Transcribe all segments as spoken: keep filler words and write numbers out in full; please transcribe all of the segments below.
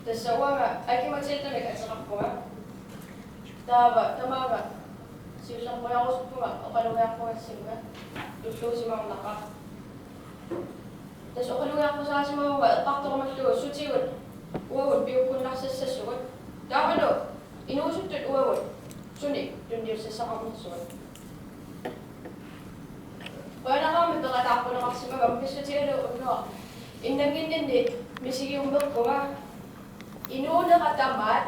Tassa uanga Aki-Matildamik ateqarpunga. Taava tamaanga siullermik qujorusuppunga oqalugiaqqugassinga tulluusimaarnaqaaq. Tassa oqalugiaqqusaasimavunga eqqartorumallugu sutigut uagut piukkunnarsassasugut. Taavalu inuusuttut uagut sunik tunniussassaqarnersugut. Qujanaqaarmi peqataaqquneqarsimagama pissutigalugu unnuaq innannginninni misigiummerpunga inuunera tamaat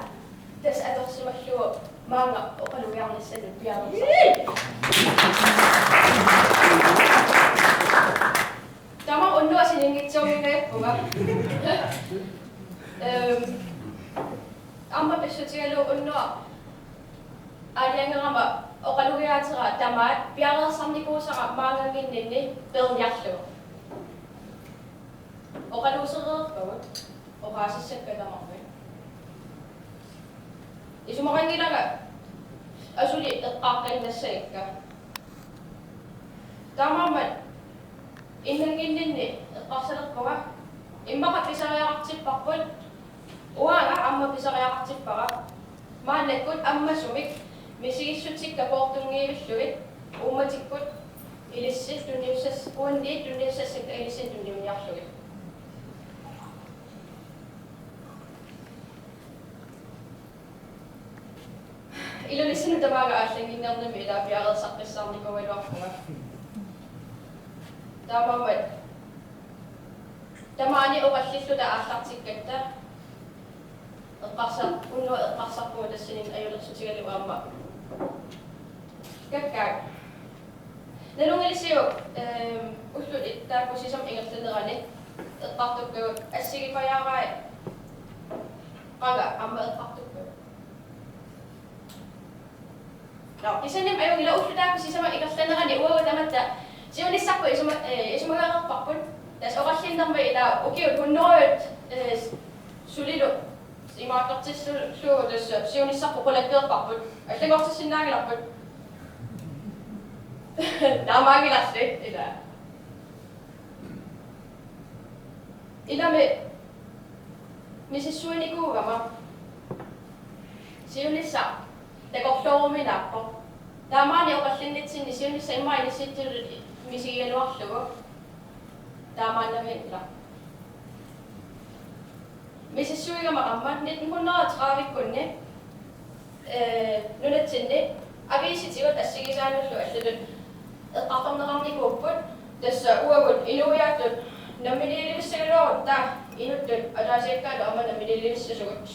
tassa atorsimallugu maanga oqalugiarnissannut piareersarlunga. Tamaanga unnuaq sininngitsoorningajappunga. Ehm, aamma pissutigalugu unnuaq aalajangerama oqalugiaatera tamaat piareersarnikuusara maannannginninni peerniarlugu. Oqaluusereerpagut oqaasissakka tamarmik. Isumaqanngilanga asuli eqqaaqqinnassagikka. Taamaammat innannginninni eqqarsalerpunga immaqa pisariaqartipparput, uanga aamma pisariaqartippara. Maannakkut ammasumik misigissutsikka poortunngivillugit uummatikkut ilissi tunniussas-, uanniit tunniussassakka ilissinnut tunniunniarlugit. Ilulissinnut tamaanga aallannginnermini ilaa piareersaqqissaarnikuugaluarpunga. Taamaammat tamaani oqallilluta aallartikkatta eqqarsa-, unnuaq eqqarsarpunga tassani ajulersutigalugu aamma. Kakkaak. Nalunngilisiuk, ehm, ullut taakku sisamat ingerlaneranni eqqartukkagut assigipajaaraat qanga aamma eqqartukkagut. Nå, kisianni ajunngilaq ullut taakku sisamat ingerlaneranni uagut tamatta siunissarput isuma-, eh, isumagaqarparput. Tassa oqallinnermi ilaa ukiut hunnorujut, eh, sulilu imaattortillugu tassa siunissarput qulakkeerparput. Allanngortissinnaanngilarput. Taamaanngilarli ilaa. Ilami misissuinikuugama siunissaq takorlooruminaappoq. Taamaani oqallinnitsinni siunissaq immaqa inissittuullugu misigigaluarlugu. Taamaannami ilaa. Misissuigama aamma nitten hundrede og tredive-kkunni, eh, nunatsinni aviisitigut assigisaannullu allatut eqqartorneqarnikuupput, tassa uagut inuiaattut namminiilivissagaluarutta inuttut ataasiakkaatut aamma namminiilivissasugut.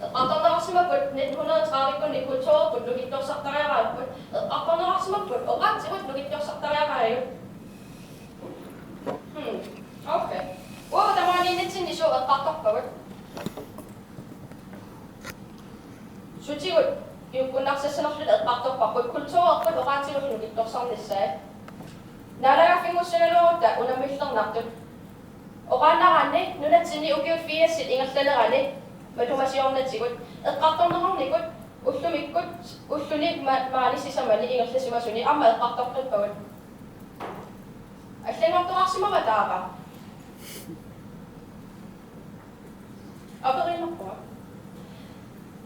Eqqartorneqarsimapput nitten hundrede og tredive-kkunni kulturerput nukittorsartariaqaripput, eqqartorneqarsimapput oqaatsigut nukittorsartariaqarivut. Hmm. Okay. Uagut tamaaniinnitsinni suut eqqartorpagut? Sutigut piukkunnarsassarluta eqqartorparput kulturerput oqaatsigut nukittorsarnissaat. Naalagaaffinngussagaluarutta unammillernartut. Oqaannaraanni nunatsinni ukiut firsit ingerlaneranni matuma siornatigut eqqartorneqarnikut ullumikkut ulluni ma-, maani sisamani ingerlasimasuni aamma eqqartortuppagut. Allanngortoqarsimava taava? Aperinerpunga.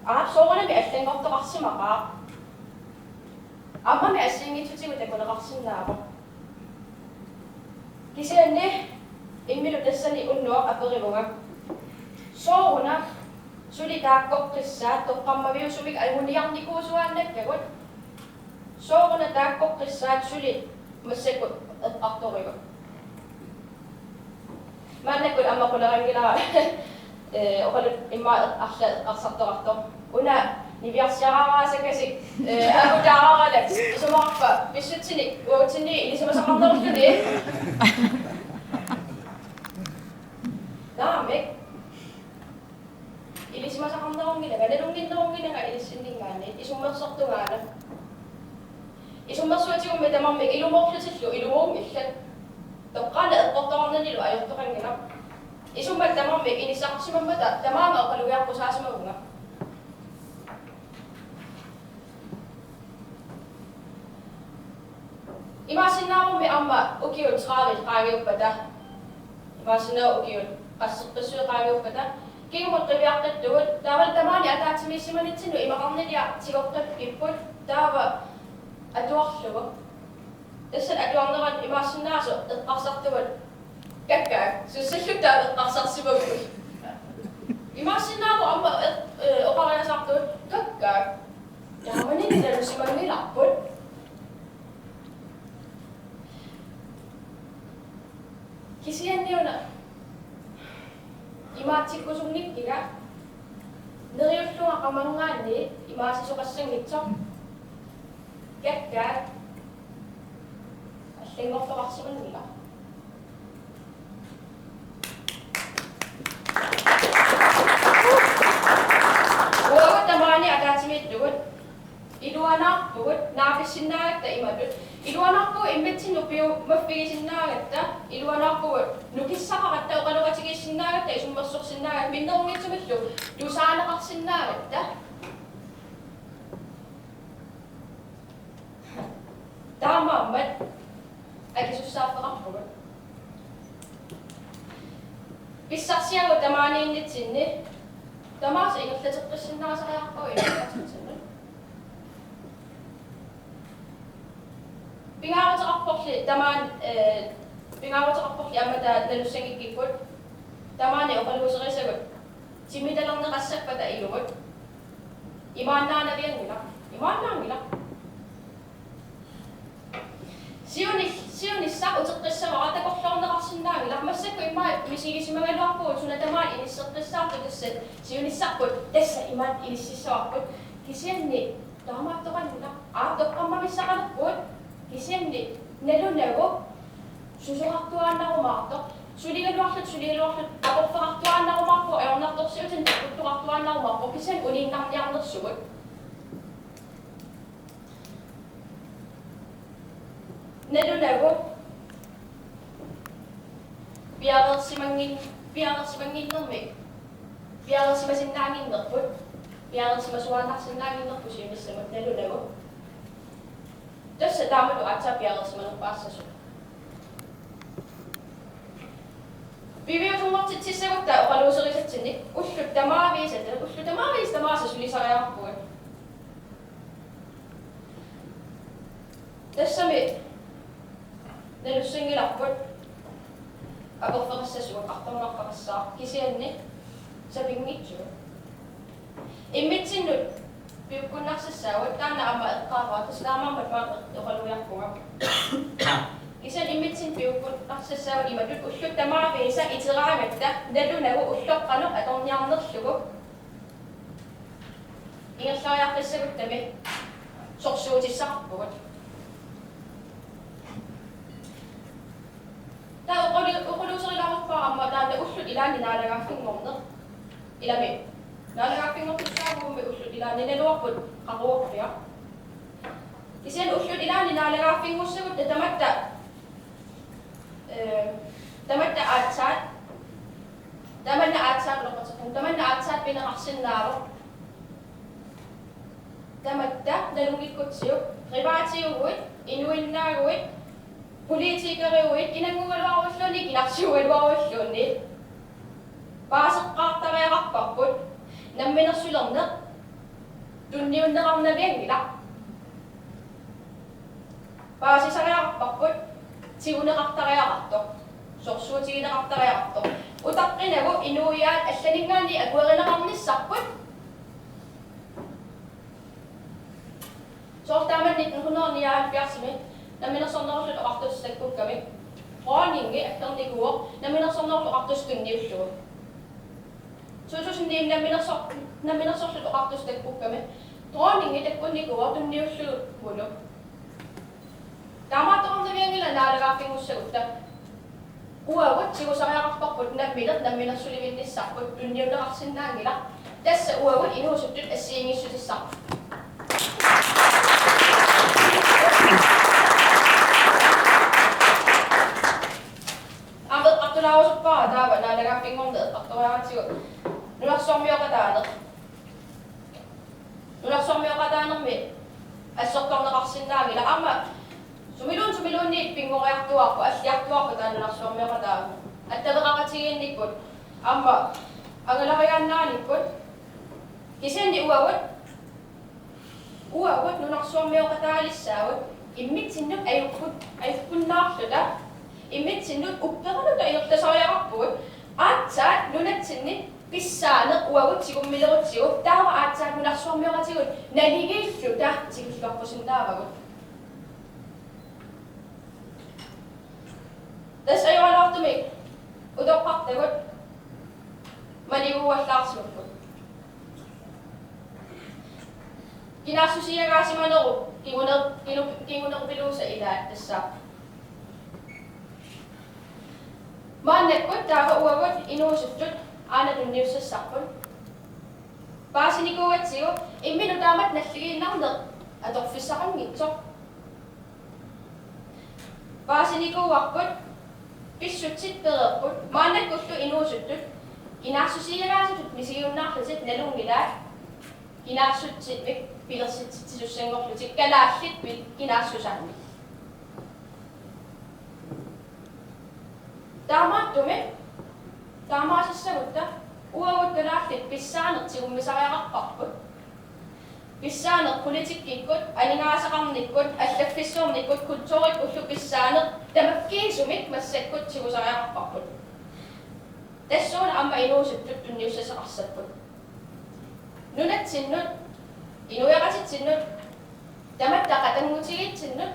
Aap, soorunami allanngortoqarsimaqaaq. Aammami assigiinngitsutigut takuneqarsinnaavoq. Kisianni imminut tassani unnuaq aperivunga: Sooruna suli taakkoqqissaat toqqammaviusumik anguniarnikuusuaannakkagut? Sooruna taakkoqqissaat suli massakkut eqqartorigut? Maannakkut aamma qularanngilara, eh, oqalut immaqa arlaat eqqarsartoqartoq. Una niviarsiaraaraasakasik, eh, aamma taaraaralak isumaqarpa pissutsinik uatsinnit ilisimasaqarnerulluni? Naamik. Ilisimasaqarnerunngilanga, nalunnginnerunngilanga ilissinninngaanniit, isummersortungaana. Isummersuutigummi tamarmik ilumoorlutillu ilumoornngillat. Toqqaannaq eqqortoqarnanilu ajortoqanngilaq. Isummat tamarmik inissaqarsimammata tamaanga oqalugiaqqusaasimavunga. Imaassinnaagummi aamma ukiut tredive qaangiuppata, imaassinnaagukku ukiut qasseqqissuit qaangiuppata, Kingumut qiviartattugut, taava tamaani ataatsimiissimanitsinnut imaqarniliaq tigoqqippipput, taava atuarlugu. Tassa atuarneranut imaassinnaavoq eqqarsartugut: Kakkaak, sussalluta eqqarsarsimavugut. Imaassinnaavoq aamma eq-, eh, oqariasaartugut: Kakkaak, taamani nalusimanngilarput. Kisianni una imaatsikkusunngikkiga neriullunga qamanngaanniit imaasisoqassanngitsoq: Kakkaak, allanngortoqarsimanngilaq. Uagut tamaani ataatsimiittugut. Iluanaarpugut naapissinnaagatta imatut. Iluanaarpugut immitsinnut piumaffigisinnaagatta. Iluanaarpugut nukissaqaratta, oqaloqatigiissinnaagatta, isummersorsinnaagatta, minnerunngitsumillu tusaaneqarsinnaagatta. Taamaammat akisussaaffeqarpugut. Pissarsiagut tamaaniinnitsinni tamaasa ingerlateqqissinnaasariaqarpagut ingerlateqqissinnaasariaqarpagut. Pingaaruteqarporli tamaan-, eh, pingaaruteqarporli aamma taava nalussanngikkipput, tamaani oqaluuserisagut timitalerneqassappata ilugut. Imaannaanavianngilaq. Imaannaanngilaq. Siuni-, siunissaq uteqqissavara takorloorneqarsinnaanngilaq. Massakkut immaqa misigisimagaluarpugut suna tamaat inisseqqissaartut, tassa siunissarput tassa imaat inississavarput. Kisianni taamaattoqanngilaq. Aap, toqqammavissaqalerpugut. Kisianni nalunagu susoqartuaannarumaartoq. Suligaluarluta, suligaluarluta aporfeqartuaannarumaarpugut, ajornartorsiutinik takkuttoqartuaannarumaarpugut, kisianni uniinnarniarnersugut. Nalunagu piareersimanngin-, piareersimannginnermik piareersimasinnaannginnerput, piareersimasuaannarsinnaannginnerput siunissamut nalunagu. Tassa taamatut aatsaat piareersimanerpaassasut. Piviusunngortitsissagutta oqaluuserisatsinnik ullut tamaviisa, ullut tamaviisa tamaasa sulisariaqarpugut. Tassami nalussanngilarput aporfeqassasugut, artornarfeqassaaq, kisianni sapinngitsugut. Immitsinnut piukkunnarsassaagut, taanna aamma eqqaavara, tassa taamaammat maani oqalugiarpunga. Kisianni immitsinnut piukkunnarsassaagut imatut: ullut tamaviisa iteraangatta nalunagu ulloq qanoq atorniarnerlugu ingerlariaqqissaguttami sorsuutissaqarpugut. Taava oqalu-, oqaluuserilaaruppara aamma taanna ullut ilaanni naalagaaffinngorneq. Ilami. Naalagaaffinngortussaavugut ullut ilaanni, naluarput qaqugu orpiaq. Kisianni ullut ilaanni naalagaaffinngussagutta tamatta, eh, tamatta aatsaat, tamanna aatsaat uloqatequn, tamanna aatsaat pineqarsinnaavoq. Tamatta nalunngikkutsigu, privaatiuguit, inuinnaaguit, politikeriuguit, kinanngugaluaruilluunniit, kinarsiugaluaruilluunniit, paaseqqaartariaqarparput. Namminersulerneq tunniunneqarnavianngilaq. Paasisariaqarparput tiguneqartariaqartoq, sorsuutigineqartariaqartoq. Utaqqinagu inuiaat allaninngaanniit akuerineqarnissarput. Soorlu taama nitten hundrede nioghalvfjerdsimi Namminersornerullutik Oqartussat takkukkami dronningi allernikuuvoq Namminersornerullutik Oqartussat tunniullugu. To tusind ni Namminersor-, Namminersorlutik Oqartussat takkukkami dronningi takkunnikuuvoq tunniullugulu. Taamaattoqarnavianngilaq naalagaaffinngussagutta. Uagut tigusariaqarparput nammineq namminersulivinnissarput, tunniunneqarsinnaanngilaq. Tassa uagut inuusuttut assigiinngissutissarput. Aamma eqqartulaarusuppara taava naalagaaffinngorneq eqqartoriaratsigu nunarsuarmioqataaneq. Nunarsuarmioqataanermi assortorneqarsinnaanngilaq. Aamma sumiluun-, sumiluunniit pinngoriartuaarpoq, alliartuaarpoq taanna nunarsuarmioqataaneq. Attaveqaqatigiinnikkut aamma Angalariaannaanikkut kisianni uagut, uagut nunarsuarmioqataalissaagut immitsinnut ajukkut-, ajukkunnaarluta, immitsinnut upperalluta ingerlasariaqarpugut, aatsaat nunatsinni pissaaneq uagut tigummilerutsigu, taava aatsaat nunarsuarmioqatigut naligiilluta tikilluaqqusinnaavagut. Tassa ajoraluartumik utoqqartagut maliguuallaarsimapput. Kinaassusiagaasimanerup kinguner-, kinu-, kingunerpiluusa ilaat tassa. Maannakkut taava uagut inuusuttut aana tunniussassarput. Paasinikuugatsigu imminut taamatut nalligiinnarneq atorfissaqanngitsoq. Paasinikuuarput, pissutsit pereerput, maannakkullu inuusuttut kinaassusiagaasutut misigiunnaarlutik nalunngilaat kinaassutsinik pilersitsisussanngorlutik kalaallit pil-, kinaassusaannik. Taamaattumik, taamaasassagutta, uagut kalaallit pissaaneq tigummisariaqarparput. Pissaaneq politikkikkut, aningaasaqarnikkut, allaffissuarnikkut, kulturikkullu pissaaneq tamakkiisumik massakkut tigusariaqarparput. Tassuuna aamma inuusuttut tunniussassaqassapput. Nunatsinnut, inuiaqatitsinnut, tamatta qatanngutigiitsinnut,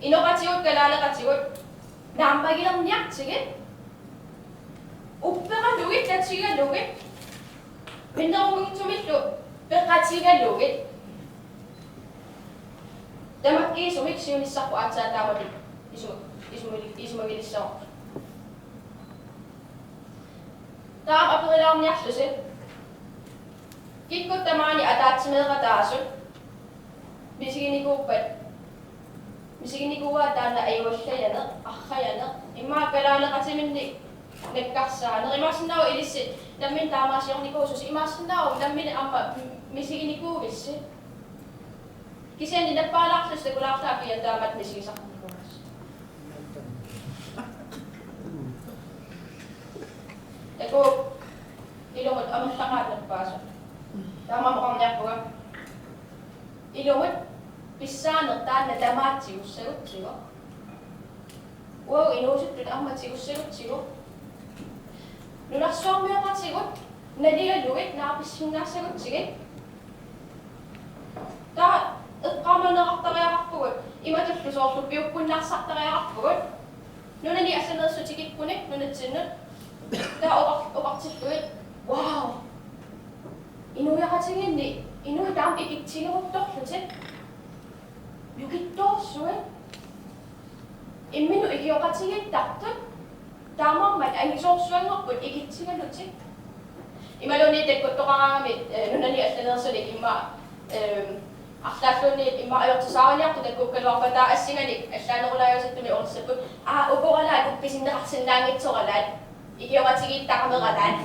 inoqatigut kalaaleqatigut naammagilerniartigit, upperalugit tatigalugit, minnerunngitsumillu peqatigalugit. Tamakkiisumik siunissarput aatsaat taamatut isuma-, isumali-, isumagilissavara. Taava aperilaarniarlusi. Kikkut tamaani ataatsimeeqataasut misiginikuuppat, misiginikuuaat taanna ajuallajaneq, arrajaneq, immaqa kalaaleqatiminnik nakkarsaaneq, imaassinnaavoq ilissi nammineq taamaasiornikuususi, imaassinnaavoq nammineq aamma misiginikuuvissi. Kisianni nappaalaarlusi takulaarlaakkit taamatut misigisaqarnikuugassi. Takuuk ilumut amerlaqaat nappaasoq. Taamaammat oqarniarpunga. Ilumut pissaaneq taanna tamaat tigussagutsigu. Uagut inuusuttut aamma tigussagutsigu. Nunarsuarmioqatigut naligalugit naapissinnaassagutsigit. Taava eqqaamaneqartariaqarpugut, imatullu soorlu piukkunnarsartariaqarpugut. Nunani allaneersut tikikkunik nunatsinnut. Taava oqar-, oqartillugit: Wow! Inuiaqatigiinni inuit taama ikitsigeruttorlutik. Nukittoorsuit. Imminut ikioqatigiittartut. Taamaammat angisoorsuanngorput ikitsigalutik. Imaluunniit takkuttoqaraangami, eh, nunani allaneersunik immaqa, eh, arlaalluunniit immaqa ajortusaariniartut takkukkaluarpata assinganik allaanerulaajusuttumik oqassapput: Aa, ukoralaat uppisinneqarsinnaanngitsoralaat. Ikioqatigiittarameralaat.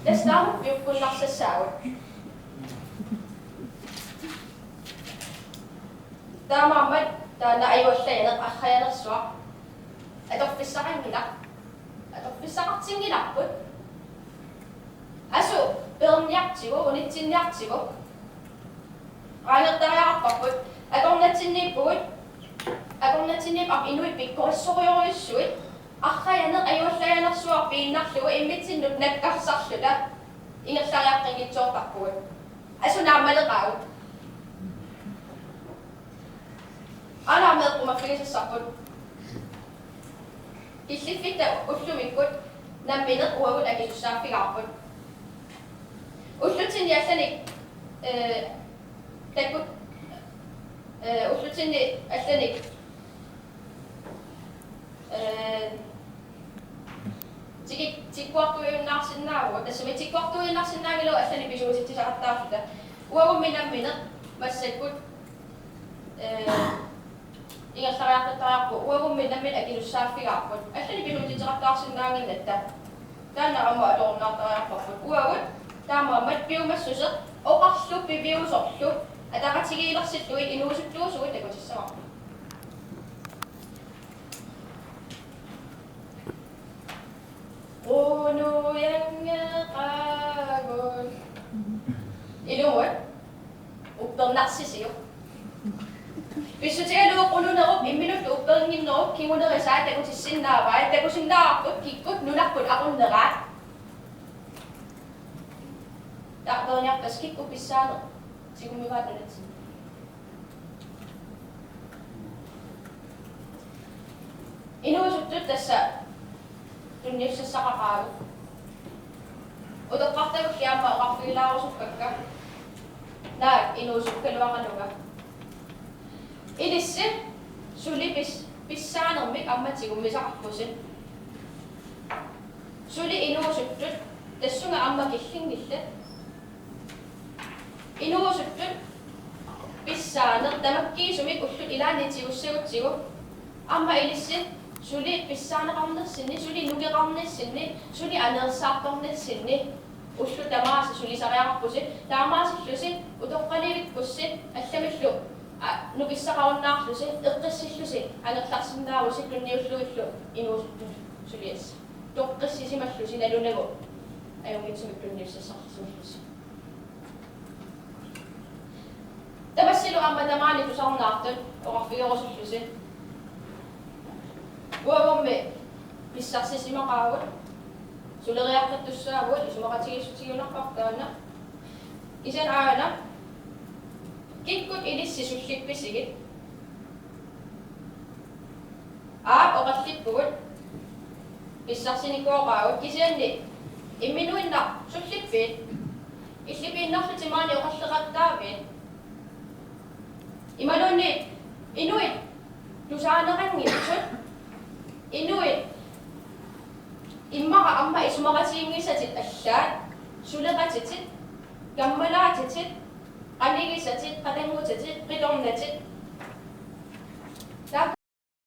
Tassa taamatut piukkunnarsassaagut. Taamaammat taanna ajuallajaneq, arrajanersuaq atorfissaqanngilaq. Atorfissaqartinngilarput. Asu peerniartigu, unitsinniartigu. Qaangertariaqarparput. Akornatsinniippugut. Akornatsinniippugut aamma inuit pikkorissorujorujussuit. Arrajaneq ajuallajanersuaq piinnarlugu immitsinnut nakkarsarluta ingerlariaqqinngitsoortarpugut. Asu naammaleqaagut. Aana aamma eqqumaffigisassarput. Killiffitta ullumikkut nammineq uagut akisussaaffigaarput. Ullutsinni allanik, eh, takkut, eh, ullutsinni allanik, eh, tiki-, tikkuartuinnarsinnaavugut, tassami tikkuartuinnarsinnaanngilagut allanik pisuusitsisaqattaarluta. Uagummi nammineq massakkut, eh, ingerlariaqqittariaqarpugut, uagummi nammineq akisussaaffigaarput. Allanik pisuusitsisaqattaarsinnaannginnatta. Taanna aamma atorunnaartariaqarparput. Uagut taamaammat piumassuseq oqarlu piviusorlu ataqatigiilersillugit inuusuttuusugut takutissavarput. Qunujangeqaagut. Ilumut uppernarsisiuk. Pissutigalugu qununerup imminut upperinnginnerup kingunerisaa takutissinnaavai, takusinnaavarput kikkut nunarput aqunneraat. Taartorniartas kikkut pissaaneq tigummivaat nunatsinni. Inuusuttut tassa tunniussassaqaqaagut. Utoqqartavut kiamma oqarfigilaarusukkakka. Naak inuusukkaluaralunga. Ilissi suli pis-, pissaanermik aamma tigummisaqarpusi. Suli inuusuttut tassunga aamma killinngillat. Inuusuttut pissaaneq tamakkiisumik ullut ilaanni tigussagutsigu. Aamma ilissi suli pissaaneqarnissinni, suli nukeqarnissinni, suli aneersaartornissinni ullut tamaasa sulisariaqarpusi, taamaasillusi utoqqalivikkussi allamillu, a, nukissaqarunnaarlusi, eqqissillusi, angerlarsinnaavusi tunniullugillu inuusuttut suliassat. Toqqissisimallusi nalunagu ajunngitsumik tunniussassaqarsimallusi. Tamassilu aamma tamaani tusarnaartut oqarfigerusullusi. Uagummi pissarsisimaqaagut, suleriaqqittussaavugut, isumaqatigiissutigiunnarparput taanna. Kisianni aana, kikkut ilissi sullippisigit? Aap, oqallippugut. Pissarsinikooqaagut, kisianni imminuinnaq sullippiit? Illit piinnarlutit maani oqalleqattaaviit? Imaluunniit inuit tusaaneqanngitsut, inuit immaqa aamma isumaqatiginngisatit allaat, suleqatitit, kammalaatitit, qanigisatit, qatanngutatit, qitornatit,